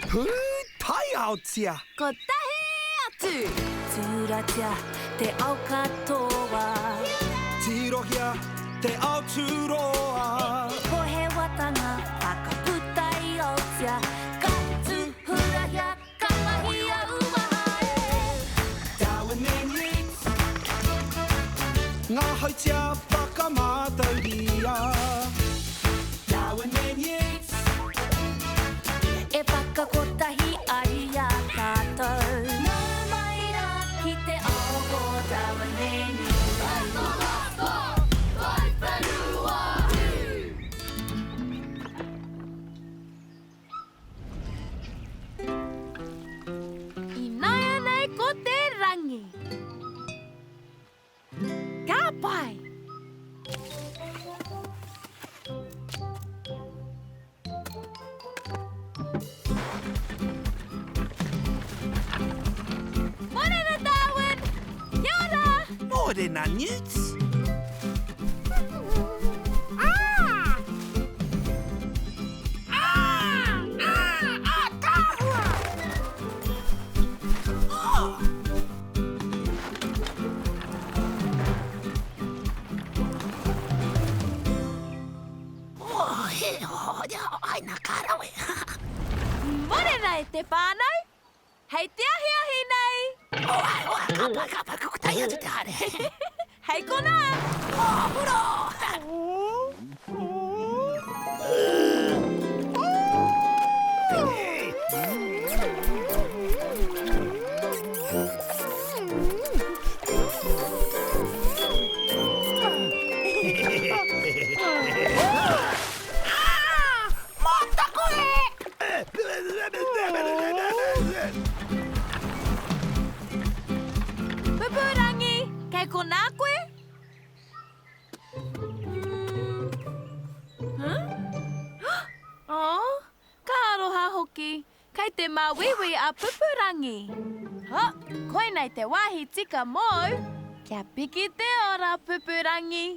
Pūtaiaotia! Kotahi atu! Tūratia te ao katoa. Tirohia te ao tūroa. Pohewatanga whakaputa i Aotea. Ka tūhurahia, ka mahia uaha e. Darwin and Yeats. Ngā hautia whakamātauria. Darwin and Yeats. E whakakotahi ai i a tātou. Nau mai rā ki te ao o Darwin and Yeats. Ināianei ko te rangi. Ka pai! Morena, Darwin! Kia ora! Morena, Newts! Ah! Ah! Ah! Ataahua! Oh! Oh, he, oh, aina ka rawe. Morena e te whānau! Hei te ahiahi nei! Oh, ai, oh, ka pai, ka pai, ka kotahi atu te haere. Hei konā! Oh, huro! Pupurangi, kei konā koe? Huh? Oh, ka aroha hoki. Kei te māuiui a Pupurangi. Ha, koinei te wāhi tika mōu. Kia piki te ora, Pupurangi.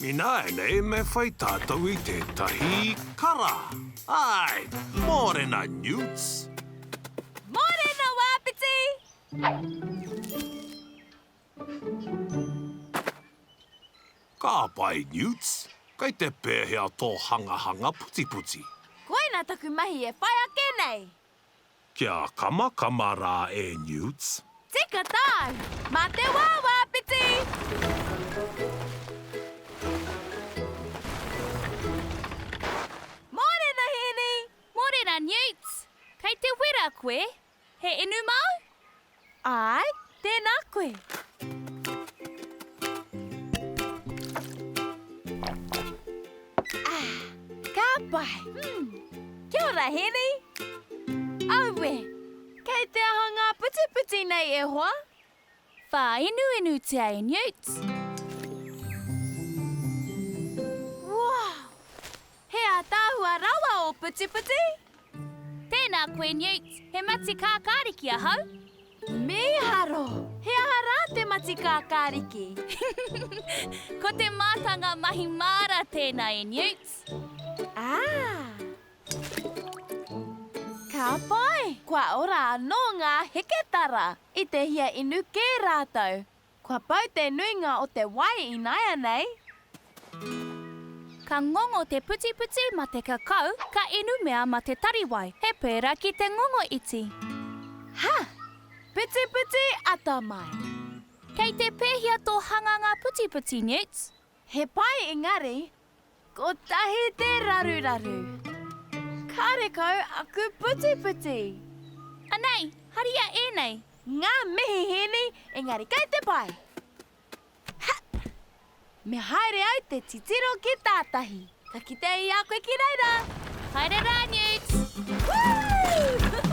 Ināianei me whai tātou i tētahi kara. Āe, mōrena Newts! Mōrena Wāpiti! Ka pai Newts, kei te pēhea tō hangahanga putiputi? Koina taku mahi e whai ake nei! Kia kamakama rā e Newts. Tika tāu! Mā te wā, Wāpiti! Mōrena, Hēni! Mōrena, Newts! Kei te wera koe? He inu māu? Āe, tēnā koe. Ah, ka pai. Hmm. Kia ora, Hēni. Aue, kei te aha ngā putiputi nei e hoa? Whāenuenutia e Newt. Wow! He ātaahua rawa ō putiputi! Tēnā koe Newt, he mati kākāriki ahau. Mīharo! He aha rā te mati kākāriki? Ko te mātanga mahi māra tēnā e Newt. Ah! Ka pai! Kua ora anō ngā heketara! I te hia inu kē rātou. Kua pau te nuinga o te wai ināianei. Ka ngongo te putiputi ma te kakau, ka inumea ma te tariwai, he pērā ki te ngongo iti. Ha! Putiputi atamai. Kei te pēhea tō hanganga putiputi, Newt? He pai engari, kotahi te raruraru. Karekau aku putiputi. Anei, haria ēnei. Ngā mihi Hēni, engari kei te pai! Ha! Me haere au te titiro ki tātahi. Ka kite i a koe ki reira! Haere rā, Newt! Woo!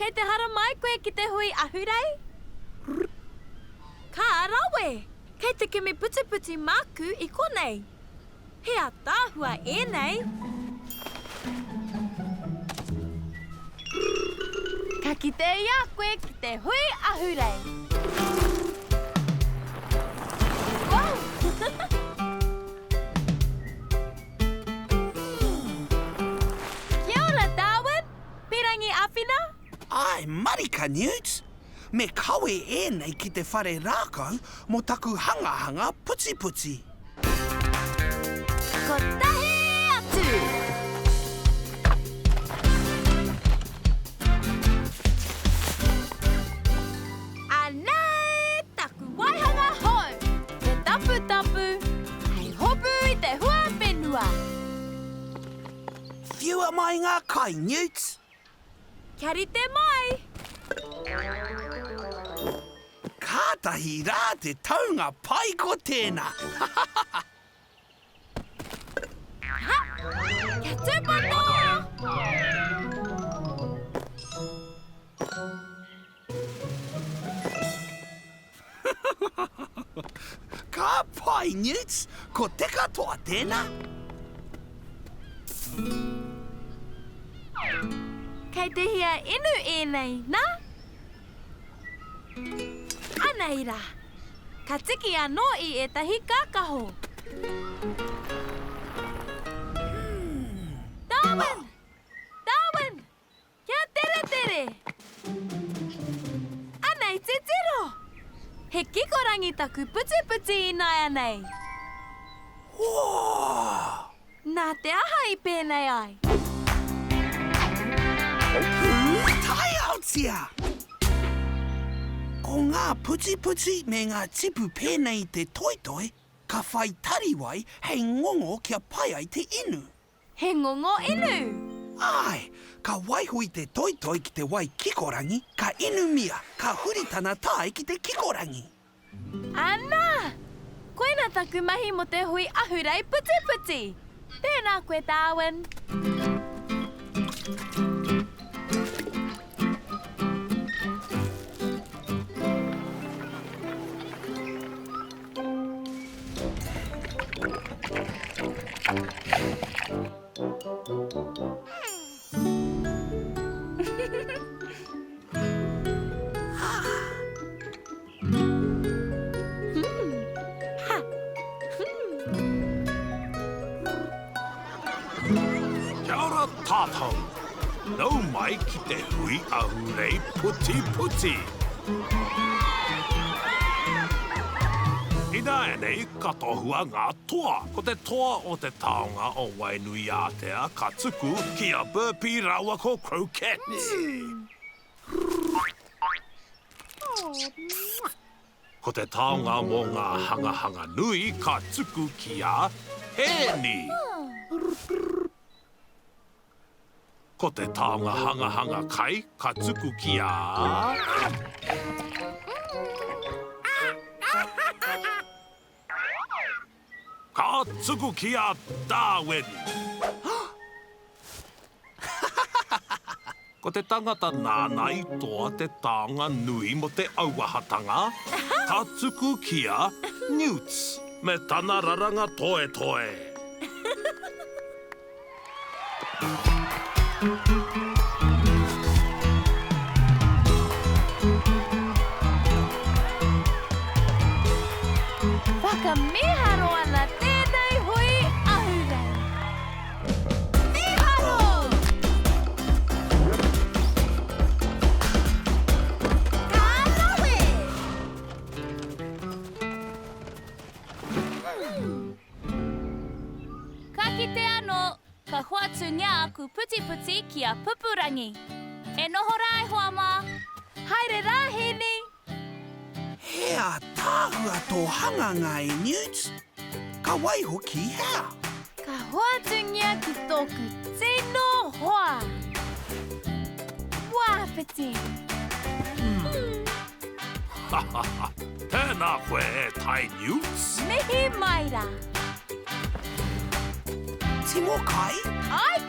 Kei te haramai koe ki te hui ahurei? Ka rawe! Kei te kimi putiputi māku i konei. He ataahua ēnei! Ka kite i a koe ki te hui ahurei. Wow! Kia ora, Darwin! Pirangi awhina? Ae marika, Newt! Me kawe ēnei ki te whare rākau mō taku hangahanga putiputi. Kotahi atu! Anei taku waihanga hou, te taputapu hei hopu i te huawhenua. Whiua mai ngā kai, Newt! Kia rite mai! Kātahi rā te taunga pai ko tēnā! Ha! Kia tūpato! Ka pai, Newts! Ko te katoa tēnā! Kei te hia inu ēnei, nā? Anei rā. Ka tiki anō i ētahi kākaho. Darwin! Darwin! Kia teretere! Anei titiro! He kikorangi taku putiputi ināianei! Whoa! Nā te aha i pēnei ai? Pūtaiaotia! Ko ngā putiputi me ngā tipu pēnei i te toitoi, ka whai tariwai hei ngongo kia pai ai te inu. He ngongo inu! Āe, ka waiho i te toitoi ki te wai kikorangi, ka inumia, ka huri tana tae ki te kikorangi. Ana! Koina taku mahi mo te hui ahurei putiputi! Tēnā koe Darwin! Kia ora tātou! Nau mai ki te hui ahurei putiputi! Ināianei ka tohua ngā toa. Ko te toa o te taonga o Wainuiātea ka tuku ki a Burpee rāua ko Croquette. Ko te taonga mō ngā hangahanga nui ka tuku ki a Hēni. Ko te taonga hangahanga kai ka tuku ki a. Ka tuku ki a Darwin. Ko te tangata nāna i toa te taonga nui mo te auahatanga, ka tuku ki a Newts me tana raranga toetoe. Whakamīharo ana tēnei hui ahurei. Mīharo! Ka rawe! Ka kite anō, ka hoatungia aku putiputi ki a Pupurangi. E noho rā e hoa mā. Haere rā, Hēni! He ātaahua tō hanganga e Newt. Ka waiho ki hea? Ka hoatungia ki tōku tino hoa. Wāwhiti! Tēnā koe e Tai Newts. Mihi mai rā. Timo kai? Ai!